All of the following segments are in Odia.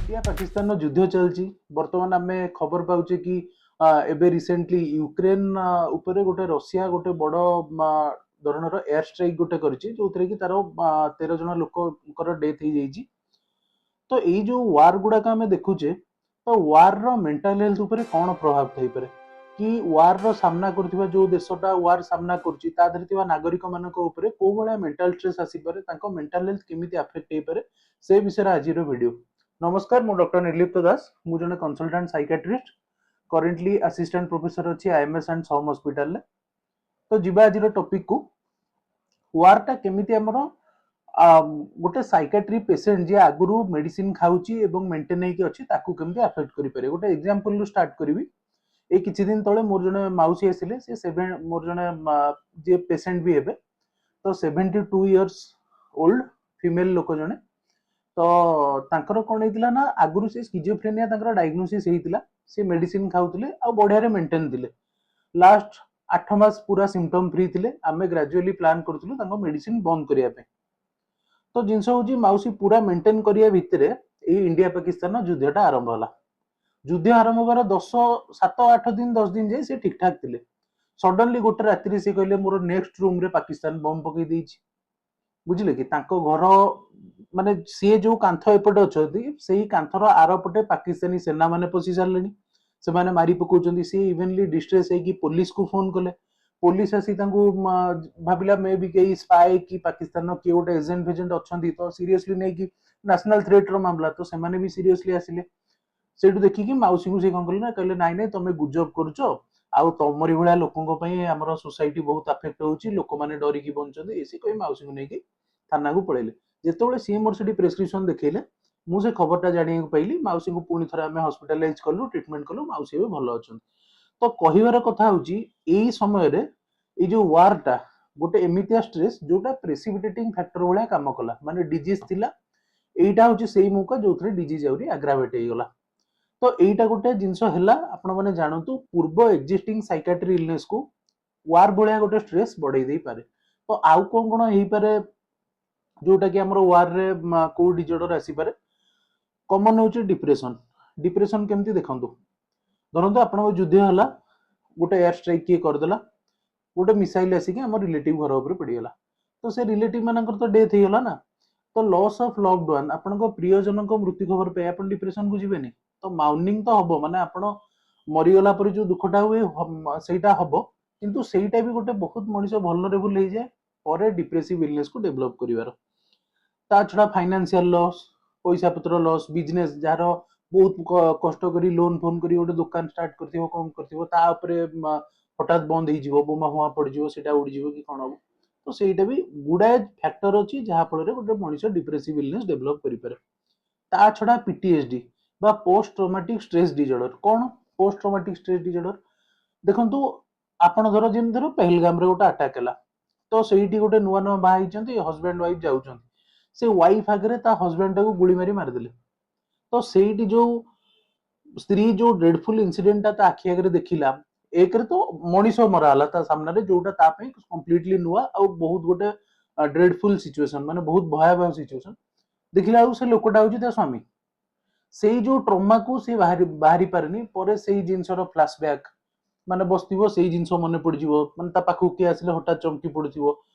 ଇଣ୍ଡିଆ ପାକିସ୍ତାନର ଯୁଦ୍ଧ ଚାଲିଛି। ବର୍ତ୍ତମାନ ଆମେ ଖବର ପାଉଛେ କି ଏବେ ରିସେଣ୍ଟଲି ୟୁକ୍ରେନ ଉପରେ ଗୋଟେ ରଷିଆ ଗୋଟେ ବଡ ଧରଣର ଏୟାର ଷ୍ଟ୍ରାଇକ୍ ଗୋଟେ କରିଛି, ଯୋଉଥିରେ କି ତାର 13 ଜଣ ଲୋକଙ୍କର ଡେଥ୍ ହେଇଯାଇଛି। ତ ଏଇ ଯୋଉ ୱାର ଗୁଡାକ ଆମେ ଦେଖୁଛେ, ତ ୱାରର ମେଣ୍ଟାଲ ହେଲ୍ଥ ଉପରେ କଣ ପ୍ରଭାବ ଥାଇପାରେ କି ୱାରର ସାମ୍ନା କରୁଥିବା ଯୋଉ ଦେଶଟା ୱାର ସାମ୍ନା କରୁଛି, ତା ଦେହରେ ଥିବା ନାଗରିକ ମାନଙ୍କ ଉପରେ କୋଉ ଭଳିଆ ମେଣ୍ଟାଲ ଷ୍ଟ୍ରେସ୍ ଆସିପାରେ, ତାଙ୍କ ମେଣ୍ଟାଲ ହେଲ୍ଥ କେମିତି ଆଫେକ୍ଟ ହେଇପାରେ, ସେ ବିଷୟରେ ଆଜିର ଭିଡିଓ। ନମସ୍କାର, ମୁଁ ଡକ୍ଟର ନିର୍ଲିପ୍ତ ଦାସ। ମୁଁ ଜଣେ consultant psychiatrist, currently assistant professor ଅଛି ଆଇଏମଏସ୍ ଆଣ୍ଡ ସମ୍ ହସ୍ପିଟାଲରେ। ତ ଯିବା ଆଜିର ଟପିକକୁ। ୱାରଟା କେମିତି ଆମର ଗୋଟେ ସାଇକାଟ୍ରି ପେସେଣ୍ଟ, ଯିଏ ଆଗରୁ ମେଡିସିନ ଖାଉଛି ଏବଂ ମେଣ୍ଟେନ ହେଇକି ଅଛି, ତାକୁ କେମିତି ଆଫେକ୍ଟ କରିପାରେ, ଗୋଟେ ଏକ୍ସାମ୍ପଲରୁ ଷ୍ଟାର୍ଟ କରିବି। ଏଇ କିଛି ଦିନ ତଳେ ମୋର ଜଣେ ମାଉସୀ ଆସିଲେ। ସେ ସେଭେନ ମୋର ଜଣେ ଯିଏ ପେସେଣ୍ଟ ବି ହେବେ, ତ 72 ଇୟର୍ସ ଓଲ୍ଡ ଫିମେଲ ଲୋକ ଜଣେ। ତ ତାଙ୍କର କଣ ହେଇଥିଲା ନା, ଆଗରୁ ସେ ସ୍କିଜୋଫ୍ରେନିଆ ତାଙ୍କର ଡାଇଗ୍ନୋସିସ୍ ହେଇଥିଲା। ସେ ମେଡିସିନ ଖାଉଥିଲେ ଆଉ ବଢିଆରେ ମେଣ୍ଟେନ ଥିଲେ। ଲାଷ୍ଟ 8 ମାସ ପୁରା ସିମ୍ପଟମ ଫ୍ରି ଥିଲେ। ଆମେ ଗ୍ରାଜୁଆଲି ପ୍ଲାନ୍ କରୁଥିଲୁ ତାଙ୍କ ମେଡିସିନ ବନ୍ଦ କରିବା ପାଇଁ। ତ ଜିନିଷ ହଉଛି, ମାଉସୀ ପୁରା ମେଣ୍ଟେନ କରିବା ଭିତରେ ଏଇ ଇଣ୍ଡିଆ ପାକିସ୍ତାନର ଯୁଦ୍ଧଟା ଆରମ୍ଭ ହେଲା। ଯୁଦ୍ଧ ଆରମ୍ଭ ହେବାର 10, 7, 8 ଦିନ, 10 ଦିନ ଯାଏ ସେ ଠିକ ଠାକ ଥିଲେ। ସଡନଲି ଗୋଟେ ରାତିରେ ସେ କହିଲେ, ମୋର ନେକ୍ସଟ ରୁମରେ ପାକିସ୍ତାନ ବମ୍ ପକେଇ ଦେଇଛି। ବୁଝିଲେ କି, ତାଙ୍କ ଘର ମାନେ ସିଏ ଯୋଉ କାନ୍ଥ ଏପଟେ ଅଛନ୍ତି, ସେଇ କାନ୍ଥର ଆରପଟେ ପାକିସ୍ତାନୀ ସେନା ମାନେ ପଶି ସାରିଲେଣି, ସେମାନେ ମାରି ପକଉଛନ୍ତି। ସିଏ ଇଭେନଲି ଡିଷ୍ଟ୍ରେସ୍ ହେଇକି ପୋଲିସକୁ ଫୋନ କଲେ। ପୋଲିସ ଆସି ତାଙ୍କୁ ଭାବିଲା ମେ ବି କେହି ସ୍ପାଏ କି ପାକିସ୍ତାନର କିଏ ଗୋଟେ ଏଜେଣ୍ଟ ଫେଜେଣ୍ଟ ଅଛନ୍ତି, ତ ସିରିୟସଲି ନେଇକି ନ୍ୟାସନାଲ ଥ୍ରେଟ ର ମାମଲା, ତ ସେମାନେ ବି ସିରିୟସଲି ଆସିଲେ। ସେଇଠୁ ଦେଖିକି ମାଉସୀଙ୍କୁ ସେ କଣ କଲେ ନା, କହିଲେ, ନାଇଁ ନାଇଁ, ତମେ ଗୁଜବ କରୁଛ ଆଉ ତମରି ଭଳିଆ ଲୋକଙ୍କ ପାଇଁ ଆମର ସୋସାଇଟି ବହୁତ ଆଫେକ୍ଟ ହଉଛି, ଲୋକମାନେ ଡରିକି ବଞ୍ଚୁଛନ୍ତି। ଏସି କହି ମାଉସୀଙ୍କୁ ନେଇକି ଥାନାକୁ ପଳେଇଲେ। ଯେତେବେଳେ ସିଏ ମୋର ସେଠି ପ୍ରେସକ୍ରିପସନ ଦେଖେଇଲେ, ମୁଁ ସେ ଖବରଟା ଜାଣିବାକୁ ପାଇଲି। ମାଉସୀଙ୍କୁ ପୁଣି ଥରେ ଆମେ ହସ୍ପିଟାଲାଇଜ କଲୁ, ଟ୍ରିଟମେଣ୍ଟ କଲୁ। ମାଉସୀ ଏବେ ଭଲ ଅଛନ୍ତି। ତ କହିବାର କଥା ହଉଛି, ଏଇ ସମୟରେ ଏଇ ଯୋଉ ୱାରଟା ଗୋଟେ ଏମିତିଆ ଷ୍ଟ୍ରେସ୍ ଯୋଉଟା ପ୍ରେସିପିଟେଟିଂ ଫ୍ୟାକ୍ଟର ଭଳିଆ କାମ କଲା। ମାନେ ଡିଜିଜ ଥିଲା, ଏଇଟା ହଉଛି ସେଇ ମୌକା ଯୋଉଥିରେ ଡିଜିଜ ଆହୁରି ଆଗ୍ରାଭେଟ ହେଇଗଲା। ତ ଏଇଟା ଗୋଟେ ଜିନିଷ ହେଲା, ଆପଣ ମାନେ ଜାଣନ୍ତୁ, ପୂର୍ବ ଏକ୍ଜିଷ୍ଟିଂ ସାଇକାଟ୍ରି ଇଲନେସ କୁ ୱାର ଭଳିଆ ଗୋଟେ ଷ୍ଟ୍ରେସ୍ ବଢେଇ ଦେଇପାରେ। ତ ଆଉ କଣ କଣ ହେଇପାରେ, ଯୋଉଟା କି ଆମର ୱାରରେ କୋଉ ଡିଜର୍ଡର ଆସିପାରେ? କମନ ହଉଛି ଡିପ୍ରେସନ। ଡିପ୍ରେସନ କେମିତି ଦେଖନ୍ତୁ, ଧରନ୍ତୁ ଆପଣଙ୍କ ଯୁଦ୍ଧ ହେଲା, ଗୋଟେ ଏୟାର ଷ୍ଟ୍ରାଇକ୍ କିଏ କରିଦେଲା, ଗୋଟେ ମିସାଇଲ ଆସିକି ଆମ ରିଲେଟିଭ ଘର ଉପରେ ପଡିଗଲା। ତ ସେ ରିଲେଟିଭ ମାନଙ୍କର ତ ଡେଥ୍ ହେଇଗଲା ନା। ତ ଲସ୍ ଅଫ ଲଭଡ ୱାନ୍, ଆପଣଙ୍କ ପ୍ରିୟଜନଙ୍କ ମୃତ୍ୟୁ ଖବର ପାଇ ଆପଣ ଡିପ୍ରେସନକୁ ଯିବେନି? ତ ମର୍ନିଂ ତ ହବ, ମାନେ ଆପଣ ମରିଗଲା ପରେ ଯୋଉ ଦୁଃଖଟା ହୁଏ ସେଇଟା ହବ। କିନ୍ତୁ ସେଇଟା ବି ଗୋଟେ ବହୁତ ମଣିଷ ଭଲନରେବୁଲ ହେଇଯାଏ ପରେ ଡିପ୍ରେସିଭ ଇଲନେସକୁ ଡେଭଲପ କରିବାର। ତା ଛଡା ଫାଇନାନ୍ସିଆଲ ଲସ୍, ପଇସା ପତ୍ର ଲସ୍, ବିଜନେସ, ଯାହାର ବହୁତ କଷ୍ଟ କରି ଲୋନ ଫୋନ କରି ଗୋଟେ ଦୋକାନ ଷ୍ଟାର୍ଟ କରିଥିବ, କଣ କରିଥିବ, ତା ଉପରେ ହଠାତ୍ ବନ୍ଦ ହେଇଯିବ, ବୋମା ଫୋମା ପଡିଯିବ, ସେଇଟା ଉଡିଯିବ କି କଣ ହବ, ତ ସେଇଟା ବି ଗୁଡାଏ ଫ୍ୟାକ୍ଟର ଅଛି ଯାହା ଫଳରେ ଗୋଟେ ମଣିଷ ଡିପ୍ରେସିଭ ଇଲନେସ ଡେଭଲପ କରିପାରେ। ତା ଛଡା ପିଟିଏସଡି ବା ପୋଷ୍ଟ ଟ୍ରମାଟିକ ଷ୍ଟ୍ରେସ ଡିଜର୍ଡର। କଣ ପୋଷ୍ଟ ଟ୍ରମାଟିକ ଷ୍ଟ୍ରେସ ଡିଜର୍ଡର? ଦେଖନ୍ତୁ, ଆପଣ ଧର ଯେମିତି ଧର ପେହଲଗାମରେ ଗୋଟେ ଆଟାକ ହେଲା, ତ ସେଇଠି ଗୋଟେ ନୂଆ ନୂଆ ବାହା ହେଇଛନ୍ତି, ହଜବେଣ୍ଡ ୱାଇଫ ଯାଉଛନ୍ତି, ସେ ୱାଇଫ ଆଗରେ ତା ହଜବେଣ୍ଡ ଟାକୁ ଗୁଳି ମାରି ମାରିଦେଲେ। ତ ସେଇଠି ଯୋଉ ସ୍ତ୍ରୀ ଯୋଉ ଡ୍ରେଡଫୁଲ ଇନସିଡେଣ୍ଟଟା ତା ଆଖି ଆଗରେ ଦେଖିଲା, ଏକରେ ତ ମଣିଷ ମରା ହେଲା ତା ସାମ୍ନାରେ, ଯୋଉଟା ତା ପାଇଁ କମ୍ପ୍ଲିଟଲି ନୂଆ ଆଉ ବହୁତ ଗୋଟେ ଡ୍ରେଡଫୁଲ ସିଚୁଏସନ, ମାନେ ବହୁତ ଭୟାବହ ସିଚୁଏସନ। ଦେଖିଲା ବେଳକୁ ସେ ଲୋକଟା ହଉଛି ତା ସ୍ୱାମୀ। ସେଇ ଯୋଉ ଟ୍ରମାକୁ ସେ ବାହାରି ବାହାରି ପାରେନି। ପରେ ସେଇ ଜିନିଷର ଫ୍ଲାସବ୍ୟାକ୍, ମାନେ ବସିଥିବ, ସେଇ ଜିନିଷ ମନେ ପଡିଯିବ, ମାନେ ତା ପାଖକୁ କିଏ ଆସିଲେ ହଠାତ୍ ଚମକି ପଡୁଥିବ।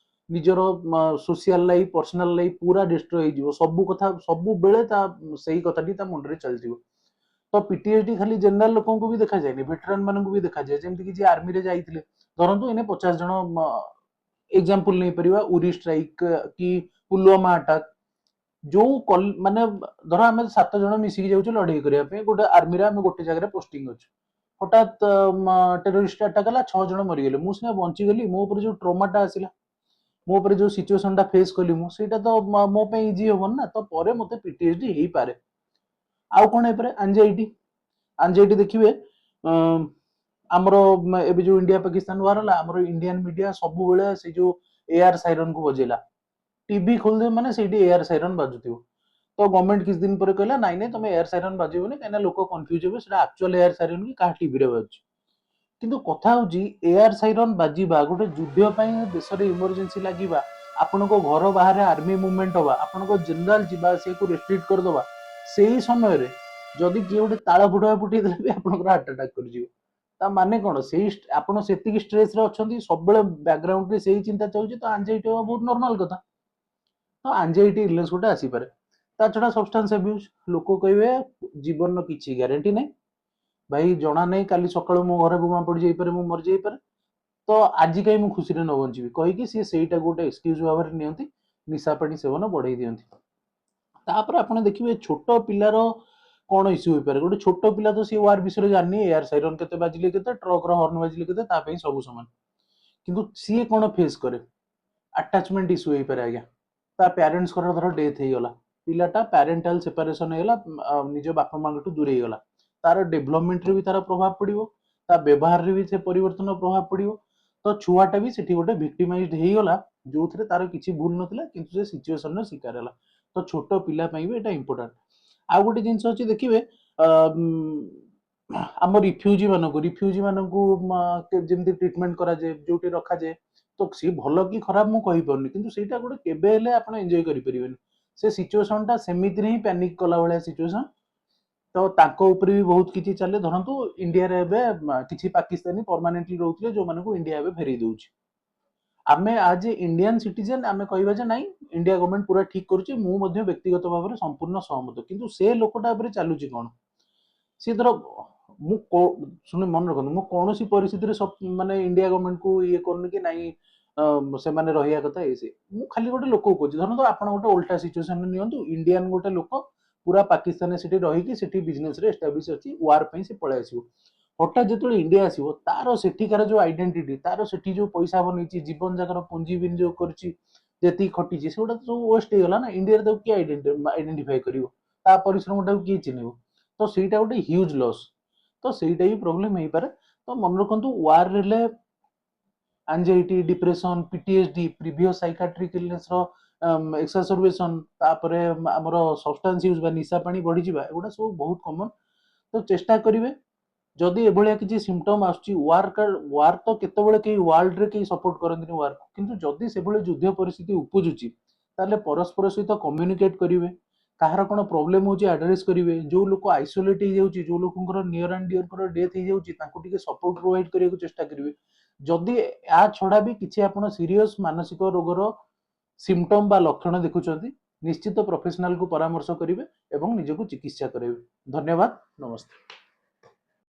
ନିଜର ସୋସିଆଲ ଲାଇଫ, ପର୍ସନାଲ ଲାଇଫ ପୁରା ଡିଷ୍ଟ୍ରୟ ହେଇଯିବ। ସବୁ କଥା, ସବୁବେଳେ ତା ସେଇ କଥାଟି ତା ମୁଣ୍ଡରେ ଚାଲିଥିବ। ତ ପିଟିଏସଡି ଖାଲି ଜେନେରାଲ ଲୋକଙ୍କୁ ବି ଦେଖାଯାଏନି, ଭେଟରାନ ମାନଙ୍କୁ ବି ଦେଖାଯାଏ। ଯେମିତି କି ଯିଏ ଆର୍ମିରେ ଯାଇଥିଲେ, ଧରନ୍ତୁ ଏନେ 50 ଜଣ, ଏକ୍ସାମ୍ପଲ ନେଇପାରିବା ଉରି ଷ୍ଟ୍ରାଇକ୍ କି ପୁଲୱାମା ଆଟାକ୍, ଯୋଉ ମାନେ ଧର ଆମେ 7 ଜଣ ମିଶିକି ଯାଉଛୁ ଲଢେଇ କରିବା ପାଇଁ, ଗୋଟେ ଆର୍ମିରେ ଆମେ ଗୋଟେ ଜାଗାରେ ପୋଷ୍ଟିଂ ଅଛୁ। ହଠାତ୍ ଟେରୋରିଷ୍ଟ ଆଟାକ୍ ହେଲା, 6 ଜଣ ମରିଗଲେ। ମୁଁ ସିନା ବଞ୍ଚିଗଲି, ମୋ ଉପରେ ଯୋଉ ଟ୍ରମାଟା ଆସିଲା, ମୋ ଉପରେ ଯୋଉ ସିଚୁଏସନଟା ଫେସ୍ କଲି ମୁଁ, ସେଇଟା ତ ମୋ ପାଇଁ ଇଜି ହବନି ନା। ତ ପରେ ମତେ ପିଟିଏସଡି ହେଇପାରେ। ଆଉ କଣ ହେଇପାରେ? ଆଞ୍ଜାଇଟି। ଆଞ୍ଜାଇଟି ଦେଖିବେ, ଆମର ଏବେ ଯୋଉ ଇଣ୍ଡିଆ ପାକିସ୍ତାନ ୱାର ହେଲା, ଆମର ଇଣ୍ଡିଆନ ମିଡିଆ ସବୁବେଳେ ସେଇ ଯୋଉ ଏୟାର ସାଇରନକୁ ବଜେଇଲା। ଟିଭି ଖୋଲିଦେବେ ମାନେ ସେଇଠି ଏୟାର ସାଇରନ ବାଜୁଥିବ। ତ ଗଭର୍ଣ୍ଣମେଣ୍ଟ କିଛି ଦିନ ପରେ କହିଲା, ନାଇଁ ନାଇଁ, ତମେ ଏୟାର ସାଇରନ ବାଜେଇବନି, କାହିଁକିନା ଲୋକ କନଫ୍ୟୁଜ ହେବେ, ସେଟା ଆକ୍ଚୁଆଲ ଏୟାର ସାଇରନ କି କାହା ଟିଭିରେ ବାଜୁଛି। କିନ୍ତୁ କଥା ହଉଛି, ଏୟାର ସାଇରନ ବାଜିବା, ଗୋଟେ ଯୁଦ୍ଧ ପାଇଁ ଦେଶରେ ଇମର୍ଜେନ୍ସି ଲାଗିବା, ଆପଣଙ୍କ ଘର ବାହାରେ ଆର୍ମି ମୁଭମେଣ୍ଟ ହବା, ଆପଣଙ୍କ ଜେନେରାଲ ଯିବା ଆସିବାକୁ ରେଷ୍ଟ୍ରିକ୍ଟ କରିଦବା, ସେଇ ସମୟରେ ଯଦି କିଏ ଗୋଟେ ତାଳ ଫୁଟୁକା ଫୁଟେଇ ଦେଲେ ବି ଆପଣଙ୍କର ହାର୍ଟ ଆଟାକ୍ କରିଯିବ। ତା ମାନେ କଣ? ସେଇ ଆପଣ ସେତିକି ଷ୍ଟ୍ରେସରେ ଅଛନ୍ତି, ସବୁବେଳେ ବ୍ୟାକଗ୍ରାଉଣ୍ଡରେ ସେଇ ଚିନ୍ତା ଚାଲୁଛି, ତ ଆଞ୍ଜାଇଟି ହବା ବହୁତ ନର୍ମାଲ କଥା। ତ ଆଞ୍ଜାଇଟି ଇଲନେସ୍ ଗୋଟେ ଆସିପାରେ। ତା ଛଡା ସବଷ୍ଟାନ୍ସ ଆବ୍ୟୁଜ। ଲୋକ କହିବେ ଜୀବନର କିଛି ଗ୍ୟାରେଣ୍ଟି ନାହିଁ ଭାଇ, ଜଣା ନାହିଁ କାଲି ସକାଳୁ ମୋ ଘରେ ବୋମା ପଡିଯାଇପାରେ, ମୁଁ ମରିଯାଇପାରେ, ତ ଆଜି କାହିଁ ମୁଁ ଖୁସିରେ ନ ବଞ୍ଚିବି କହିକି ସିଏ ସେଇଟାକୁ ଗୋଟେ ଏକ୍ସକ୍ୟୁଜ ଭାବରେ ନିଅନ୍ତି, ନିଶା ପାଣି ସେବନ ବଢେଇ ଦିଅନ୍ତି। ତାପରେ ଆପଣ ଦେଖିବେ ଛୋଟ ପିଲାର କଣ ଇସ୍ୟୁ ହେଇପାରେ। ଗୋଟେ ଛୋଟ ପିଲା ତ ସିଏ ୱାର ବିଷୟରେ ଜାଣିନି, ଏୟାର ସାଇରନ୍ କେତେ ବାଜିଲେ କେତେ, ଟ୍ରକର ହର୍ନ ବାଜିଲେ କେତେ, ତା ପାଇଁ ସବୁ ସମାନ। କିନ୍ତୁ ସିଏ କଣ ଫେସ୍ କରେ? ଆଟାଚମେଣ୍ଟ ଇସ୍ୟୁ ହେଇପାରେ ଆଜ୍ଞା। ତା ପ୍ୟାରେଣ୍ଟସଙ୍କର ଧର ଡେଥ୍ ହେଇଗଲା, ପିଲାଟା ପ୍ୟାରେଣ୍ଟାଲ ସେପାରେସନ ହେଇଗଲା, ନିଜ ବାପା ମାଙ୍କଠୁ ଦୂରେଇ ଗଲା, ତାର ଡେଭଲପମେଣ୍ଟରେ ବି ତାର ପ୍ରଭାବ ପଡିବ, ତା ବ୍ୟବହାରରେ ବି ସେ ପରିବର୍ତ୍ତନ ପ୍ରଭାବ ପଡିବ। ତ ଛୁଆଟା ବି ସେଠି ଗୋଟେ ଭିକ୍ଟିମାଇଜଡ ହେଇଗଲା, ଯୋଉଥିରେ ତାର କିଛି ଭୁଲ ନଥିଲା, କିନ୍ତୁ ସେ ସିଚୁଏସନର ଶିକାର ହେଲା। ତ ଛୋଟ ପିଲା ପାଇଁ ବି ଏଇଟା ଇମ୍ପୋର୍ଟାଣ୍ଟ। ଆଉ ଗୋଟେ ଜିନିଷ ଅଛି ଦେଖିବେ, ଆମ ରିଫ୍ୟୁଜି ମାନଙ୍କୁ ଯେମିତି ଟ୍ରିଟମେଣ୍ଟ କରାଯାଏ, ଯୋଉଠି ରଖାଯାଏ, ତ ସିଏ ଭଲ କି ଖରାପ ମୁଁ କହିପାରୁନି, କିନ୍ତୁ ସେଇଟା ଗୋଟେ କେବେ ହେଲେ ଆପଣ ଏନ୍ଜୟ କରିପାରିବେନି। ସେ ସିଚୁଏସନଟା ସେମିତିରେ ହିଁ ପ୍ୟାନିକ କଲା ଭଳିଆ ସିଚୁଏସନ। ତ ତାଙ୍କ ଉପରେ ବି ବହୁତ କିଛି ଚାଲେ। ଧରନ୍ତୁ ଇଣ୍ଡିଆରେ ଏବେ କିଛି ପାକିସ୍ତାନୀ ପରମାନେଣ୍ଟଲି ରହୁଥିଲେ, ଯୋଉମାନଙ୍କୁ ଇଣ୍ଡିଆ ଏବେ ଫେରେଇ ଦଉଛି। ଆମେ ଆଜ ଏ ଇଣ୍ଡିଆନ ସିଟିଜେନ ଆମେ କହିବା ଯେ ନାଇଁ, ଇଣ୍ଡିଆ ଗଭର୍ଣ୍ଣମେଣ୍ଟ ପୁରା ଠିକ କରୁଛି, ମୁଁ ମଧ୍ୟ ବ୍ୟକ୍ତିଗତ ଭାବରେ ସମ୍ପୂର୍ଣ୍ଣ ସହମତ। କିନ୍ତୁ ସେ ଲୋକଟା ଉପରେ ଚାଲୁଛି କଣ? ସିଏ ଧର ମୁଁ ଶୁଣି ମନେ ରଖନ୍ତୁ, ମୁଁ କୌଣସି ପରିସ୍ଥିତିରେ ମାନେ ଇଣ୍ଡିଆ ଗଭର୍ଣ୍ଣମେଣ୍ଟକୁ ଇଏ କରୁନି କି ନାଇଁ ସେମାନେ ରହିବା କଥା ଏ ସେ। ମୁଁ ଖାଲି ଗୋଟେ ଲୋକକୁ କହୁଛି। ଧରନ୍ତୁ ଆପଣ ଗୋଟେ ଓଲଟା ସିଚୁଏସନ ନିଅନ୍ତୁ, ଇଣ୍ଡିଆନ ଗୋଟେ ଲୋକ ପୁରା ପାକିସ୍ତାନରେ ସେଠି ରହିକି ସେଠି ବିଜନେସରେ ଏଷ୍ଟାବ୍ଲିଶ ଅଛି, ୱାର ପାଇଁ ସେ ପଳେଇ ଆସିବ। ହଠାତ୍ ଯେତେବେଳେ ଇଣ୍ଡିଆ ଆସିବ, ତାର ସେଠିକାର ଯୋଉ ଆଇଡେଣ୍ଟିଟି, ତାର ସେଠି ଯୋଉ ପଇସା ବନେଇଛି, ଜୀବନ ଯାକର ପୁଞ୍ଜି ବିନିଯୋଗ କରିଛି, ଯେତିକି ଖଟିଛି, ସେଗୁଡା ତ ସବୁ ୱେଷ୍ଟ ହେଇଗଲା ନା। ଇଣ୍ଡିଆରେ ତାକୁ କିଏ ଆଇଡେଣ୍ଟିଫାଇ କରିବ? ତା ପରିଶ୍ରମଟାକୁ କିଏ ଚିହ୍ନିବ? ତ ସେଇଟା ଗୋଟେ ହ୍ୟୁଜ ଲସ୍। ତ ସେଇଟା ବି ପ୍ରୋବ୍ଲେମ ହେଇପାରେ। ତ ମନେ ରଖନ୍ତୁ, ୱାର ହେଲେ anxiety, depression, PTSD, previous psychiatric ଇଲନେସର ଏକ୍ସାସର୍ବେସନ, ତାପରେ ଆମର ସବଷ୍ଟାନ୍ସ ୟୁଜ ବା ନିଶା ପାଣି ବଢିଯିବା, ଏଗୁଡା ସବୁ ବହୁତ କମନ। ତ ଚେଷ୍ଟା କରିବେ, ଯଦି ଏଭଳିଆ କିଛି ସିମ୍ପଟମ ଆସୁଛି, ୱାର ୱାର ତ କେତେବେଳେ କେହି ୱାର୍ଲଡରେ କେହି ସପୋର୍ଟ କରନ୍ତିନି ୱାରକୁ, କିନ୍ତୁ ଯଦି ସେଭଳି ଯୁଦ୍ଧ ପରିସ୍ଥିତି ଉପୁଜୁଛି, ତାହେଲେ ପରସ୍ପର ସହିତ କମ୍ୟୁନିକେଟ କରିବେ, କାହାର କଣ ପ୍ରୋବ୍ଲେମ ହଉଛି ଆଡ୍ରେସ କରିବେ। ଯୋଉ ଲୋକ ଆଇସୋଲେଟ ହେଇଯାଉଛି, ଯୋଉ ଲୋକଙ୍କର ନିୟର ଆଣ୍ଡ ଡିୟରଙ୍କର ଡେଥ୍ ହେଇଯାଉଛି, ତାଙ୍କୁ ଟିକେ ସପୋର୍ଟ ପ୍ରୋଭାଇଡ କରିବାକୁ ଚେଷ୍ଟା କରିବେ। ଯଦି ୟା ଛଡା ବି କିଛି ଆପଣ ସିରିୟସ ମାନସିକ ରୋଗର ସିମ୍ପଟମ ବା ଲକ୍ଷଣ ଦେଖୁଛନ୍ତି, ନିଶ୍ଚିତ ପ୍ରଫେସନାଲକୁ ପରାମର୍ଶ କରିବେ ଏବଂ ନିଜକୁ ଚିକିତ୍ସା କରାଇବେ। ଧନ୍ୟବାଦ, ନମସ୍ତେ।